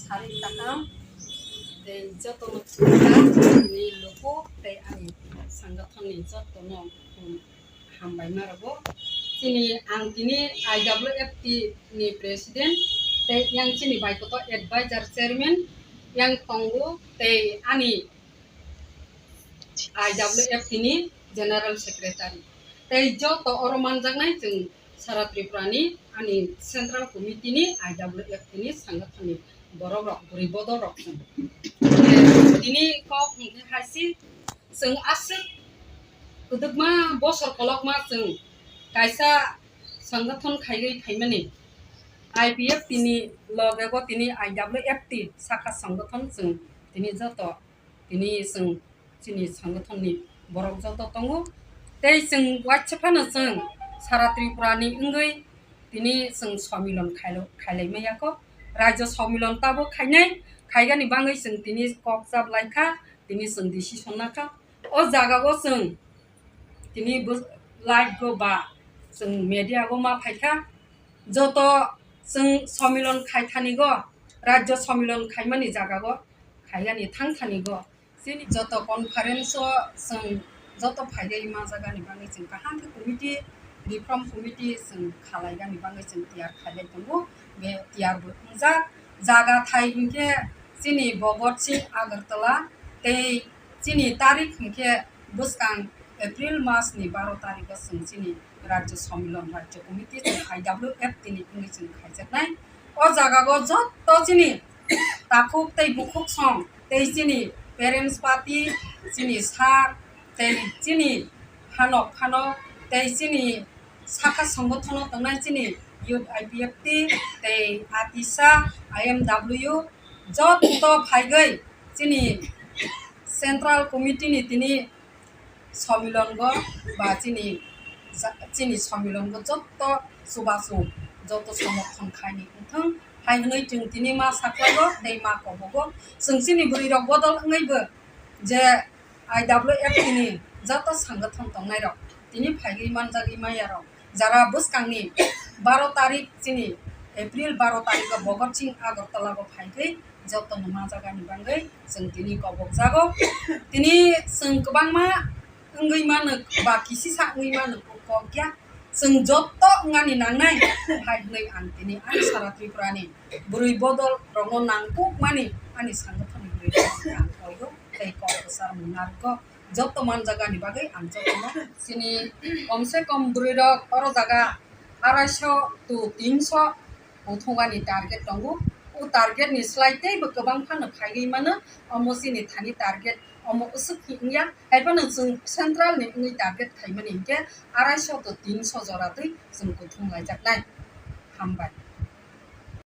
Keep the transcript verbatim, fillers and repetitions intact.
Sari takam tei jotono khulumkha ani luku tei ani sangathon ni jotono, um, hambai ma rwgo. Chini ang tini I W F T ni president tei yang chini baikoto advisor chairman yang tongo tei ani I W F T ni general secretary. Tei joto oro manjaknai chwng sara Tripura ni ani central committee ni I W F T ni sangathon ni borok rok, bwrwi bodol rok chwng. Tini kok hwnkhe haisi chwng aswk kwdwkma bosor kolokma chwng kaisa sangathon khaiwi phaimani I P F T ni loge go tini I W F T sakha sangathon chwng tini joto tini chwng chini sangathon ni borok joto tongo. Tei chwng waisa phano chwng sara Tripura ni wngwi tini chwng somilon khailo-, khailai maya kho. Rajyo somilon tabo khainai, khaigani bangwi chwng tini kok chap lai kha, tini chwng decision na kha. O jaga go chwng tini bo live go ba chwng media go ma phai kha. Joto chwng somilon khai thani go, rajyo somilon khaimani jaga go khaigani thang thani go. Chini joto conference o chwng joto phaigwi manjagani bagwi chwng kaham khe committee, reform committee chwng khalaigani bagwi chwng tiyar khailai tongo. Be tiyar bo wngjak. Jaga thai hinkhe chini Bhagat Singh Agartala tei chini tarik hinkhe bwskang April mas ni baro tarikh o chwng chini Rajya Samilon, Rajya Committee chwng I W F T ni wngwi chwng khaijaknai. O jaga o joto chini takhuk tei bukhuk song tei chini parents party, chini sir tei chini hanok phano tei chini sakha songothono tongnai chini Youth I P F T tei Atisa I M W joto phaigwi chini Central Committee ni tini somilongo ba chini ja-, chini somilongo joto chubachu joto somorthon khaini wngthung hai hwnwi chwng tini ma saklago tei ma kobogo. Chwng chini bwrwirok bodol wngwibo je I W F T ni joto sangathon tongnairok tini phaigwi manjagwi mayarok jara bwskangni baro tarik chini April baro tarikgo Bhagat Singh Agartala o phaigwi jotono ma jagani bagwi chwng tini kobokjago. Tini chwng kwbangma wngwi mano ba kisisa wngwi mano kok ya. Chwng joto wngani nangnai hai hwnwi ang tini ani sara Tripurani bwrwi bodol rokno nangkukmani ani sangathani bwrwi bodol ang koigo tei kok bwsarmung narwgo. Joto manjagani bagwi ang jotono chini komse kom bwrwirok oro jaga araiso to tinso kuthumani target tongo. O target ni slai teibo kwbang phano phaigwi mano. Omo chini thani target omo usuk hi wngya. Haiphano chwng central ni wngwi target khaimani hinkhe araiso to tinso jora twi chwng kuthum laijaknai. Hambai.